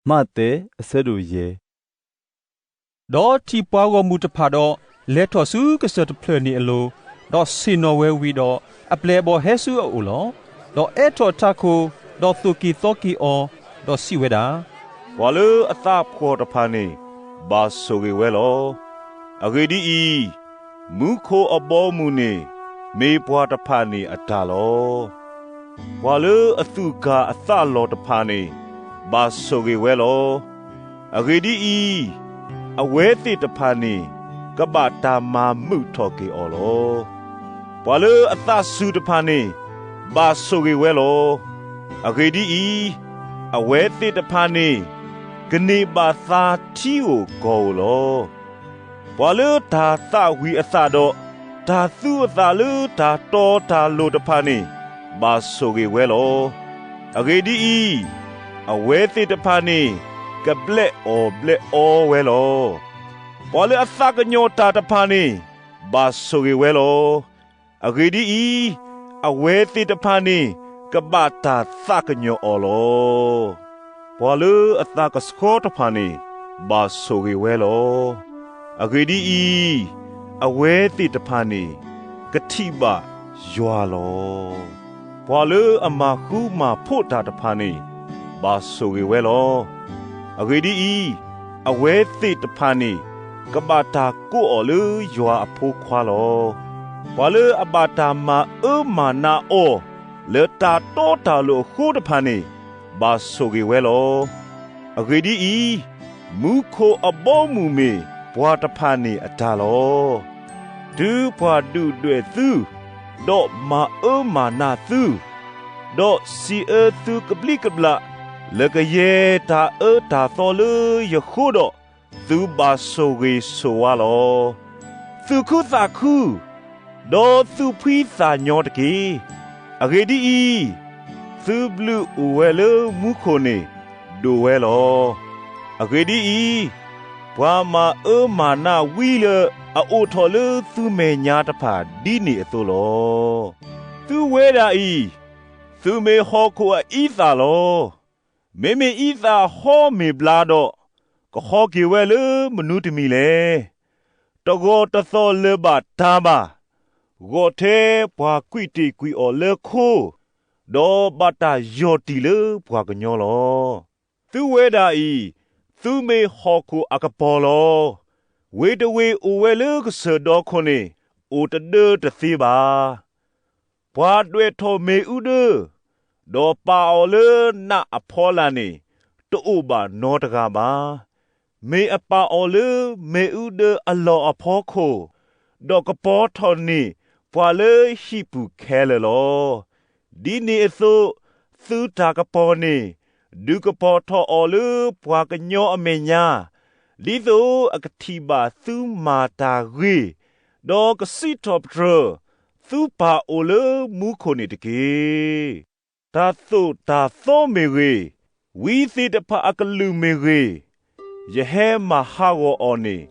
မးသဲ အဆၢဒိၣ်ယဲၢ်. ဒီးထံၣ်ပှၤဂီၢ်မုၢ်တဖၣ်ဒီး, လဲၤထီၣ်ဆူကစၢၢ်တဖျၢၣ်န့ၣ်အလိၤ, ဒီးဆ့ၣ်နီၤဝဲဝံၤဒီး, အပျဲၢ်အဘီၣ်ဟဲဆူအအိၣ်လီၤ. ဒီးအဲၣ်ထီၣ်ထးခိၣ်, ဒီးသိၣ်က့ၤသီက့ၤအီၤ, ဒီးစံးဝဲဒၣ်, ပှၤလၢအသးဖှီၣ်တဖၣ်န့ၣ်, ဘၣ်ဆိၣ်ဂ့ၤဝဲလီၤ. အဂ့ၢ်ဒ်အံၤ, မူခိၣ်အဘီအမုၢ်န့ၣ်, မ့ၢ်ပှၤတဖၣ်န့ၣ်အတၢ်လီၤ. ပှၤလၢအသူၣ်ကၢ်အသးလီၤတဖၣ်န့ၣ်, ဘၣ်ဆိၣ်ဂ့ၤဝဲလီၤ. အဂ့ၢ်ဒ်အံၤ, အဝဲသ့ၣ်တဖၣ်န့ၣ်, ကဘၣ်တၢ်မၤမုာ်ထီၣ်က့ၤအီၤလီၤ. ပှၤလၢအသးစူၤတဖၣ်န့ၣ်, ဘၣ်ဆိၣ်ဂ့ၤဝဲလီၤ. အဂ့ၢ်ဒ်အံၤ, အဝဲသ့ၣ်တဖၣ်န့ၣ်, ကန့ၢ်ဘၣ်သါထံဧိၤကီၢ်ဧိၤလီၤ. ပှၤလၢတၢ်သးဝံၣ်အသးဒီး, တၢ်သူအသးလၢတၢ်တီတၢ်လိၤတဖၣ်န့ၣ်, ဘၣ်ဆိၣ်ဂ့ၤဝဲလီၤ. အဂ့ၢ်ဒ်အံၤ, အဝဲသ့ၣ်တဖၣ်န့ၣ်, ကဘျဲးအီၣ်ဘျဲးအီဝဲလီၤ. ပှၤလၢအသးကညီၤတၢ်တဖၣ်န့ၣ်, ဘၣ်ဆိၣ်ဂ့ၤဝဲလီၤ. အဂ့ၢ်ဒ်အံၤ, အဝဲသ့ၣ်တဖၣ်န့ၣ်, ကဘၣ်တၢ်သးကညီၤအီၤလီၤ. ပှၤလၢအသးကဆှီတဖၣ်န့ၣ်, ဘၣ်ဆိၣ်ဂ့ၤဝဲလီၤ. အဂ့ၢ်ဒ်အံၤ, အဝဲသ့ၣ်တဖၣ်န့ၣ်, ကထံၣ်ဘၣ်ယွၤလီၤ. ပှၤလၢအမၤဃူမၤဖိးတၢ်တဖၣ်န့ၣ်, ဘၣ်ဆိၣ်ဂ့ၤဝဲလီၤ. အဂ့ၢ်ဒ်အံၤ, အဝဲသ့ၣ်တဖၣ်န့ၣ်, ကဘၣ်တၢ်ကိးအီၤလၢယွၤအဖိခွါလီၤ. ပှၤလၢအဘၣ်တၢ်မၤအၢမၤနးအီၤ, လၢတၢ်တီတၢ်လိၤအဃိတဖၣ်န့ၣ်, ဘၣ်ဆိၣ်ဂ့ၤဝဲလီၤ. အဂ့ၢ်ဒ်အံၤ, မူခိၣ်အဘီအမုၢ်မ့ၢ်ပှၤတဖၣ်န့ၣ်အတၢ်လီၤ. တုၤပှၤဒုၣ်ဒွဲၣ်သု, ဒီးမၤအၢမၤနးသု, ဒီးစံးအၢသုကဘျံးကဘျၣ်, လၢကယဲၢ်တၢ်အၢတၢ်သီလၢယဃိဒီး, သုဘၣ်ဆိၣ်ဂ့ၤဆိၣ်ဝါလီၤ. သူၣ်ခုသးခု, ဒီးသူၣ်ဖှံသးညီတက့ၢ်. အဂ့ၢ်ဒ်အံၤ, သုဘျုးအိၣ်ဝဲလၢမူခိၣ်န့ၣ်, ဒိၣ်ဝဲလီၤ. အဂ့ၢ်ဒ်အံၤ, ပှၤမၤအၢမၤနးဝံလၢအအိၣ်ထီၣ်လၢသုမဲာ်ညါတဖၣ်ဒ်န့ၣ်အသိးလီၤ. သုဝဲဒၣ်အံၤ, သုမ့ၢ်ဟီၣ်ခိၣ်အအံသၣ်လီၤ. မ့မ့ၢ်အံသၣ်ဟီမ့ၢ်ဘျါဒီး, ကဟီက့ၤဝဲလၢမနုၤတမံၤလဲၣ်. တဂီၢ်တသီၣ်လၢၤဘၣ်တၢ်ဘၣ်, ဂီၢ်ထဲပှၤကွံာ်တ့ၢ်ကွံာ်အီၤလၢခိ, ဒီးဘၣ်တၢ်ယီၢ်တံၢ်လၢပှၤကညီလီၤ. သုဝဲဒၣ်အံၤ, သုမ့ၢ်ဟီၣ်ခိၣ်အကပီၤလီၤ. ဝ့ၢ်တဝ့ၢ်အိၣ်ဝဲလၢကစၢၢ်ဒီခိၣ်န့ၣ်, အိၣ်တဒၢတသ့ဘၣ်. ပှၤဒွဲၣ်ထီၣ်မ့ၣ်အူဒၢ, ဒီးပာ်အီၤလၢနးအဖီလာ်န့ၣ်, တအိၣ်ဘၣ်နီတဂၤဘၣ်. မ့ၢ်အပာ်အီၤလၢမ့ၣ်အူဒၢအလီၢ်အဖီခိၣ်, ဒီးကပီၤထီၣ်န့ၢ်ပှၤလၢဟံၣ်ပူၤခဲလၢာ်လီၤ. ဒ်န့ၣ်အသိး, သုတၢ်ကပီၤန့ၣ်, ဒုးကပီၤထီၣ်အီၤလၢပှၤကညီအမဲာ်ညါ, ဒ်သိးအကထံၣ်ဘၣ်သုမၤတၢ်ဂ့ၤ, ဒီးကစံးထီၣ်ပတြၢၤသုပၢ်အိၣ်လၢမူခိၣ်န့ၣ်တက့ၢ်. တၢ်သိၣ်တၢ်သီမ့ၢ်ဂ့ၤ, ဝံသ့ၣ်တဖၣ်အကလုၢ်မ့ၢ်ဂ့ၤ, ယဟဲမၤဟးဂီၤအီၤန့ၣ်,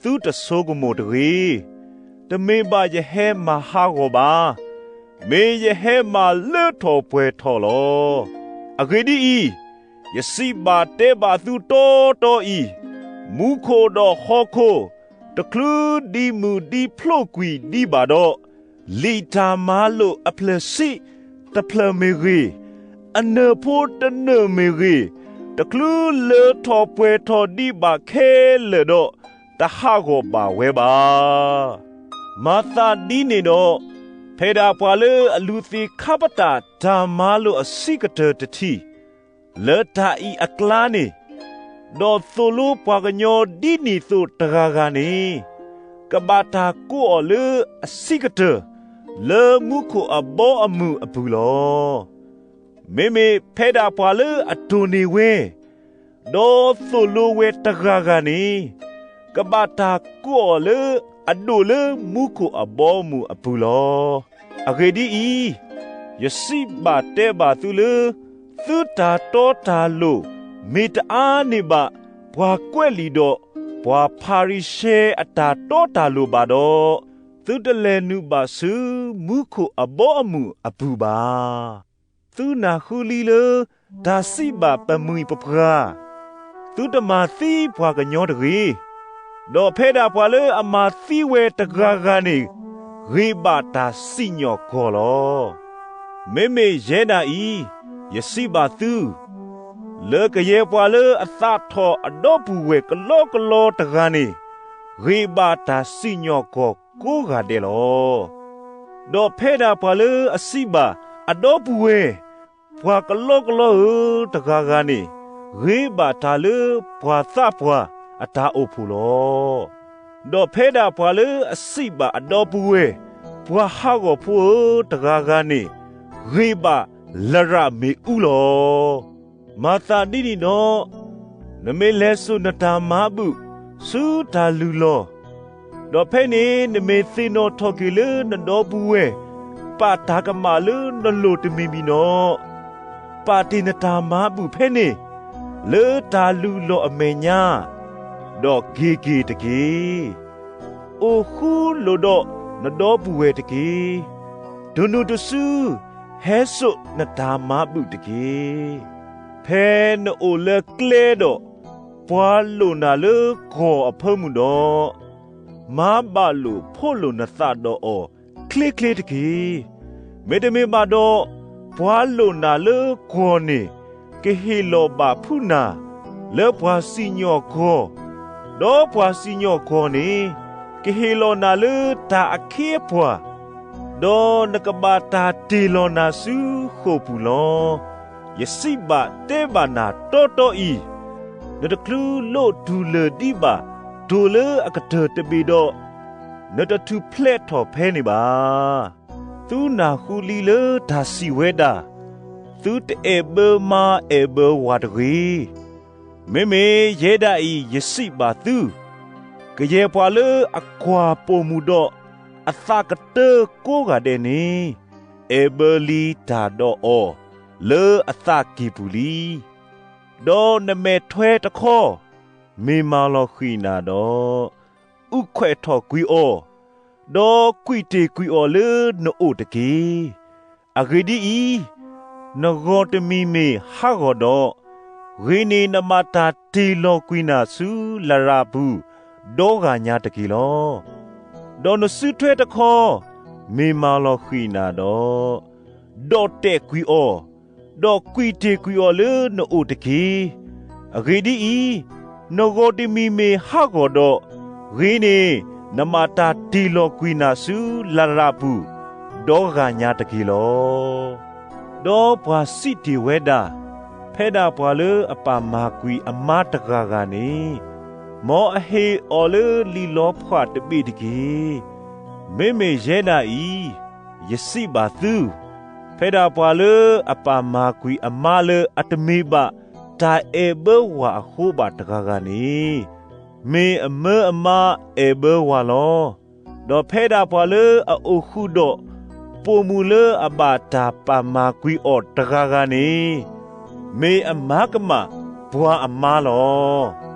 သုတဆိကမိၣ်တဂ့ၤ. တမ့ၢ်ဘၣ်ယဟဲမၤဟးဂီၤဘၣ်. မ့ၢ်ယဟဲမၤလၢထီၣ်ပှဲၤထီၣ်လီၤ. အဂ့ၢ်ဒ်အံၤ, ယစံးဘၣ်တဲဘၣ်သုတီတီအံၤ, မူခိၣ်ဒီးဟီၣ်ခိၣ်, တချုးဒံမုၢ်ဒံဖျိကွံာ်ဒံးဘၣ်ဒီး, လံာ်တၢ်မၤလိာ်အဖျၢၣ်ဆံးတဖျၢၣ်မ့ၢ်ဂ့ၤ, အနၢၣ်ဖိတနၢၣ်မ့ၢ်ဂ့ၤ, တချုးလၢထီၣ်ပှဲၤထီၣ်ဒံးဘၣ်ခဲလၢာ်ဒီး, တဟးဂီၤဘၣ်ဝဲဘၣ်. မၤသးဒ်န့ၣ်ဒီး, ဖဲဒၣ်ပှၤလၢအလူၤသ့ခါပတာ်တၢ်မၤလိာ်အဆံးကတၢၢ်တထံၣ်, လၢတၢ်အံၤအကျါန့ၣ်, ဒီးသိၣ်လိပှၤကညီဒ်န့ၣ်သိးတဂၤဂၤန့ၣ်, ကဘၣ်တၢ်ကိးအီၤလၢအဆံးကတၢၢ်, လၢမူခိၣ်အဘီအမုၢ်အပူၤလီၤ. မ့မ့ၢ်ဖဲဒၣ်ပှၤလၢအတိၢ်န့ၢ်ဝဲ, ဒီးသိၣ်လိဝဲတဂၤဂၤန့ၣ်, ကဘၣ်တၢ်ကိးအီၤလၢအဒိၣ်လၢမူခိၣ်အဘီအမုၢ်အပူၤလီၤ. အဂ့ၢ်ဒ်အံၤ, ယစံးဘၣ်တဲဘၣ်သုလၢ, သုတၢ်တီတၢ်လိၤမ့ၢ်တအါန့ၢ်ဘၣ် ပှၤကွဲးလံာ်ဒီးပှၤဖၤရံၤၡဲအတၢ်တီတၢ်လိၤဘၣ်ဒီး, သုတလဲၤနုာ်ဘၣ်ဆူမူခိၣ်အဘီအမုၢ်အပူၤဘၣ်. သုနၢ်ဟူလံလၢတၢ်စံးဘၣ်ပမှံၤပပှၢ်, သုတမၤသံပှၤကညီတဂ့ၤ. ဒီးဖဲဒၣ်ပှၤလၢအမၤသံဝဲတဂၤဂၤန့ၣ်, ဂ့ၤဘၣ်တၢ်စံၣ်ညီၣ်ကွီၢ်လီၤ. မ့မ့ၢ်ယဲဒၣ်အံၤ, ယစံးဘၣ်သု, လၢကယဲၢ်ပှၤလၢအသးထီၣ်အဒီပုၢ်ဝဲၢ်ကလီကလီတဂၤန့ၣ်, ဂ့ၤဘၣ်တၢ်စံၣ်ညီၣ်ကွီၢ်ကိးဂၤဒဲးလီၤ. ဒီးဖဲဒၣ်ပှၤလၢအစံးဘၣ်အဒီပုၢ်ဝဲၢ်, ပှၤကလီကလီဧၢ, တဂၤဂၤန့ၣ်, ဂ့ၤဘၣ်တၢ်လၢပှၤသးပှၢ်အတၢ်အိၣ်ဖှိၣ်လီၤ. ဒီးဖဲဒၣ်ပှၤလၢအစံးဘၣ်အဒီပုၢ်ဝဲၢ်, ပှၤဟးဂီၤဖိဧၢ, တဂၤဂၤန့ၣ်, ဂ့ၤဘၣ်လရာ်မ့ၣ်အူလီၤ. မၤသးဒ်န့ၣ်ဒီး, နမ့ၢ်လဲၤစိာ်နတၢ်မၤဘူၣ်ဆူတၢ်လုၢ်လီၢ်, ဒီးဖဲန့ၣ်နမ့ၢ်သ့ၣ်နီၣ်ထီၣ်က့ၤလၢနဒီပုၢ်ဝဲၢ် ပာ်တၢ်ကမၣ်လၢနလိၤတမံၤမံၤဒီး, ပာ်တ့ၢ်နတၢ်မၤဘူၣ်ဖဲန့ၣ် လၢတၢ်လုၢ်လီၢ်အမဲာ်ညါ, ဒီးက့ၤက့ၤတက့ၢ်. အိၣ်ဃူလိာ်ဒီးနဒီပုၢ်ဝဲၢ်တက့ၢ်. တနုာ်တစု ဟဲစိာ်နတၢ်မၤဘူၣ်တက့ၢ်. ဖဲနအိၣ်လၢကျဲဒီး, ပှၤလိာ်နၤလၢကီၢ်အဖၢမုၢ်ဒီး, မၤဘၣ်လိာ်ဖိးလိာ်နသးဒီးအီၤချ့ချ့တက့ၢ်. မ့တမ့ၢ်ဘၣ်ဒီး, ပှၤလိာ်နၤလၢကီၢ်န့ၣ် ကဟ့ၣ်လီၤဘၣ်ဖုးနၤ လၢပှၤစံၣ်ညီၣ်ကွီၢ်, ဒီးပှၤစံၣ်ညီၣ်ကွီၢ်န့ၣ် ကဟ့ၣ်လီၤနၤလၢတၢ်အခ့အပှၤ, ဒီးနကဘၣ်တၢ်တ့ၢ်လီၤနၤဆူဃိာ်ပူၤလီၤ. ယစံးဘၣ်တဲဘၣ်နၤတီတီအံၤ, နတချုးလိးတူၢ်လၢာ်ဒံးဘၣ်တိၢ်လၢအကတၢၢ်တဘ့ၣ်ဒီး, နတထူၣ်ဖျဲးထီၣ်ဖဲန့ၣ်ဘၣ်. သုနၢ်ဟူလံလၢတၢ်စံးဝဲဒၣ်, သုတအဲၣ်ဘၢမါအဲၣ်ဘၢဝၤတဂ့ၤ. မ့မ့ၢ်ယဲဒၣ်အံၤယစံးဘၣ်သု, ကယဲၢ်ပှၤလၢအကွၢ်ပိာ်မုၣ်ဒီးအသးကတၢၢ်ကိးဂၤဒဲးန့ၣ်, အဲၣ်ဘၢလံတၢ်ဒီးအီၤလၢအသးကံၢ်ပူၤလံ. ဒီးနမဲာ်ထွဲတခီ, မ့ၢ်မၤလီၤဃံၤနၤဒီး, အုၣ်ခွဲးထီၣ်ကွံာ်အီၤ, ဒီးကွံာ်တ့ၢ်ကွံာ်အီၤလၢနအိၣ်တက့ၢ်. အဂ့ၢ်ဒ်အံၤ, နဂီၢ်တမံၤမ့ၢ်ဟးဂီၤဒီး, ဂ့ၤန့ၢ်နမၤတၢ်တ့ၢ်လီၤကွံာ်နၤဆူလရာ်ပူၤ ဒီဂၤညါတက့ၢ်လီၤ. ဒီးနစုထွဲတခီ, မ့ၢ်မၤလီၤဃံၤနၤဒီး, ဒီးတဲာ်ကွံာ်အီၤ, ဒီးကွံာ်တ့ၢ်ကွံာ်အီၤလၢနအိၣ်တက့ၢ်. အဂ့ၢ်ဒ်အံၤ, နဂီၢ်တမံၤမ့ၢ်ဟးဂီၤဒီး, ဂ့ၤန့ၢ်နမၤတၢ်တ့ၢ်လီၤကွံာ်နၤဆူလရာ်ပူၤ ဒီဂၤညါတက့ၢ်လီၤ. ဒီးပှၤစံးတ့ၢ်ဝဲဒၣ်, ဖဲဒၣ်ပှၤလၢအပာ်မၤကွံာ်အမါတဂၤဂၤန့ၣ်, မ်အဟ့ၣ်အီၤလၢလံာ်လီဖးတဘ့ၣ်တက့ၢ်. မ့မ့ၢ်ယဲဒၣ်အံၤ, ယစံးဘၣ်သု, ဖဲဒၣ်ပှၤလၢအပာ်မၤကွံာ်အမါလၢအတမ့ၢ်ဘၣ်တၢ်အဲၣ်ဘၢဝၤအဃိဘၣ်တဂၤဂၤန့ၣ်, မ့ၢ်အမၢအမါအဲၣ်ဘၢဝၤလီၤ. ဒီးဖဲဒၣ်ပှၤလၢအအိၣ်ဃူဒီးပိာ်မုၣ်လၢအဘၣ်တၢ်ပာ်မၤကွံာ်အီၤတဂၤဂၤန့ၣ်, မ့ၢ်အမါကမၣ်ပှၤအမါလီၤ.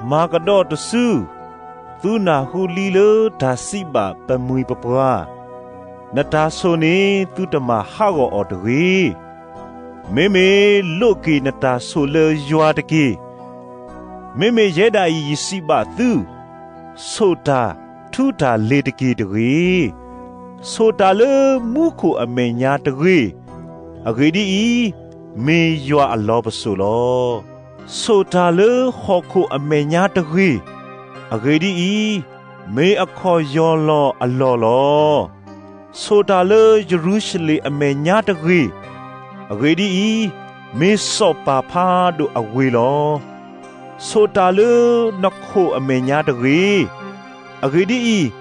မၤကဒီးတစု, သုနၢ်ဟူလံလၢတၢ်စံးဘၣ်ပမှံၤပပှၢ်, နတၢ်ဆိၣ်န့ၣ်သုတမၤဟးဂီၤအီၤတဂ့ၤ. မ့မ့ၢ်လိးက့ၤနတၢ်ဆိၣ်လၢယွၤတက့ၢ်. မ့မ့ၢ်ယဲဒၣ်အံၤယစံးဘၣ်သု, ဆိၣ်တၢ်ထူတၢ်လ့ၤတက့ၢ်တဂ့ၤ. ဆိၣ်တၢ်လၢမူခိၣ်အမဲာ်ညါတဂ့ၤ. အဂ့ၢ်ဒ်အံၤ, မ့ၢ်ယွၤအလီၢ်ပစိာ်လီၤ. ဆိၣ်တၢ်လၢဟီၣ်ခိၣ်အမဲာ်ညါတဂ့ၤ. အဂ့ၢ်ဒ်အံၤ, မ့ၢ်အခီၣ်ယီၢ်လီၤအလီၢ်လီၤ. ဆိၣ်တၢ်လၢယရူၤၡလ့ၣ်အမဲာ်ညါတဂ့ၤ. အဂ့ၢ်ဒ်အံၤ, မ့ၢ်စီၤပၤဖးဒိၣ်အဝ့ၢ်လီၤ. ဆိၣ်တၢ်လၢနခိၣ်အမဲာ်ညါတဂ့ၤ. အဂ့ၢ်ဒ်အံၤ,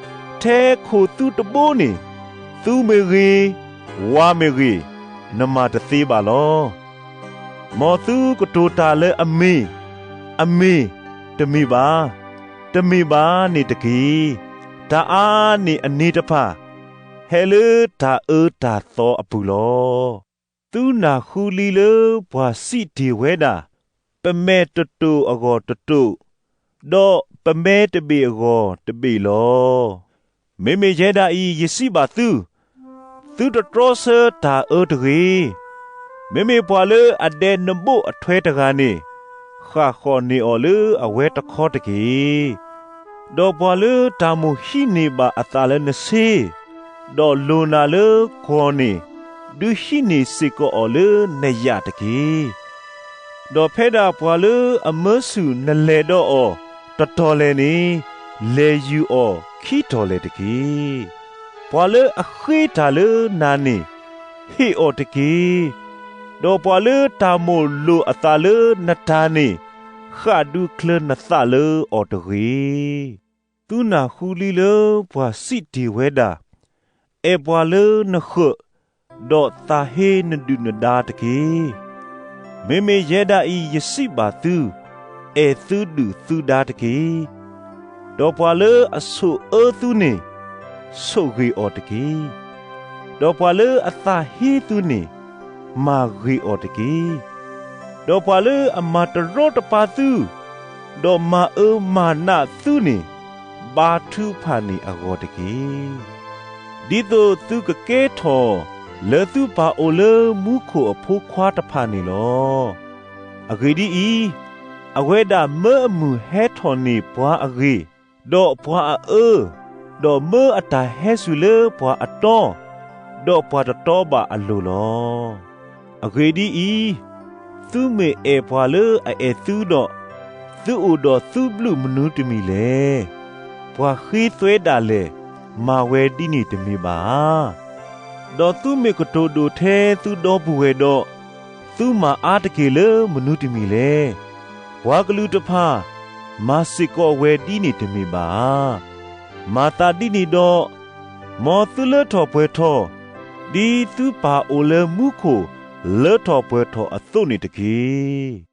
ထဲခိၣ်သုတဘိန့ၣ်, သုမ့ၢ်ဂ့ၤ, ဝၤမ့ၢ်ဂ့ၤ, နမၤတသ့ဘၣ်လီၤ. မ်သုကတိၤတၢ်လၢအမ့ၢ်, အမ့ၢ်, တမ့ၢ်ဘၣ်, တမ့ၢ်ဘၣ်န့ၣ်တက့ၢ်. တၢ်အါန့ၢ်အန့ၣ်တဖၣ်, ဟဲလၢတၢ်အၢတၢ်သီအပူၤလီၤ. သုနၢ်ဟူလံလၢပှၤစံးတ့ၢ်ဝဲဒၣ်, ပမဲာ်တတိာ်အဂီၢ်တတိာ်, ဒီးပမဲာ်တဘ့ၣ်အဂီၢ်တဘ့ၣ်လီၤ. မ့မ့ၢ်ယဲဒၣ်အံၤယစံးဘၣ်သု, သုတတြီဆၢတၢ်အၢတဂ့ၤ. မ့မ့ၢ်ပှၤလၢအဒဲနဘိၣ်အထွဲတဂၤန့ၣ်, ဃၣ်ဃီၣ်န့ၢ်အီၤလၢအဝဲတခီတက့ၢ်. ဒီးပှၤလၢတၢ်မိၣ်ဟံးန့ၢ်ဘၣ်အသးလၢနဆ့, ဒီးလိၣ်နၤလၢကွီၢ်န့ၣ်, ဒုးဟံးန့ၢ်စ့ၢ်ကီးအီၤလၢနယာ်တက့ၢ်. ဒီးဖဲဒၣ်ပှၤလၢအမၢဆူၣ်နလဲၤဒီးအီၤတတီၤလဲၣ်န့ၣ်, လဲၤယုၢ်အီၤခံတီၤလဲၣ်တက့ၢ်. ပှၤလၢအဃ့တၢ်လၢနၤန့ၣ်, ဟ့ၣ်အီၤတက့ၢ်. ဒီးပှၤလၢတၢ်မိၣ်လိၣ်အသးလၢနတၢ်န့ၣ်, ဃၣ်ဒူချၢနသးလၢအီၤတဂ့ၤ. သုနၢ်ဟူလံလၢပှၤစံးတ့ၢ်ဝဲဒၣ်, အဲၣ်ပှၤလၢနဃၢး, ဒီးသးဟ့နဒုၣ်နဒါတက့ၢ်. မ့မ့ၢ်ယဲဒၣ်အံၤယစံးဘၣ်သု, အဲၣ်သုဒုၣ်သုဒါတက့ၢ်. ဒီးပှၤလၢအဆိၣ်အၢသုန့ၣ်, ဆိၣ်ဂ့ၤအီၤတက့ၢ်. ဒီးပှၤလၢအသးဟ့သုန့ၣ်, မၤဂ့ၤအီၤတက့ၢ်. ဒီးပှၤလၢအမၤတရီတပါသု, ဒီးမၤအၢမၤနးသုန့ၣ်, ဘါထုကဖၣ်န့ၢ်အဂီၢ်တက့ၢ်. ဒ်သိးသုကကဲထီၣ်လၢသုပၢ်အိၣ်လၢမူခိၣ်အဖိခွါတဖၣ်န့ၣ်လီၤ. အဂ့ၢ်ဒ်အံၤ, အဝဲဒၣ်မၢအမုၢ်ဟဲထီၣ်န့ၢ်ပှၤအဂ့ၢ်, ဒီးပှၤအအၢ, ဒီးမၢအတၢ်ဟဲစူၤလၢပှၤအတီ, ဒီးပှၤတတီဘၣ်အလိၤလီၤ. အဂ့ၢ်ဒ်အံၤ, သုမ့ၢ်အဲၣ်ပှၤလၢအအဲၣ်သုဒီး, သုအိၣ်ဒီးသုဘျုးမနုၤတမံၤလဲၣ်. ပှၤဃ့သွဲဒၣ်လဲာ်, မၤဝဲဒ်န့ၣ်တမ့ၢ်ဘၣ်ဧါ. ဒီးသုမ့ၢ်ကတိၤဒိၣ်ထဲသုဒီပုၢ်ဝဲၢ်ဒီး, သုမၤအါတက့ၢ်လၢမနုၤတမံၤလဲၣ်. ပှၤကလုာ်တဖၣ်, မၤစ့ၢ်ကီးဝဲဒ်န့ၣ်တမ့ၢ်ဘၣ်ဧါ. မၤသးဒ်န့ၣ်ဒီး, မ်သုလၢထီၣ်ပှဲၤထီၣ်, ဒ်သုပၢ်အိၣ်လၢမူခိၣ်လၢထီၣ်ပှဲၤထီၣ်အသိးန့ၣ်တက့ၢ်.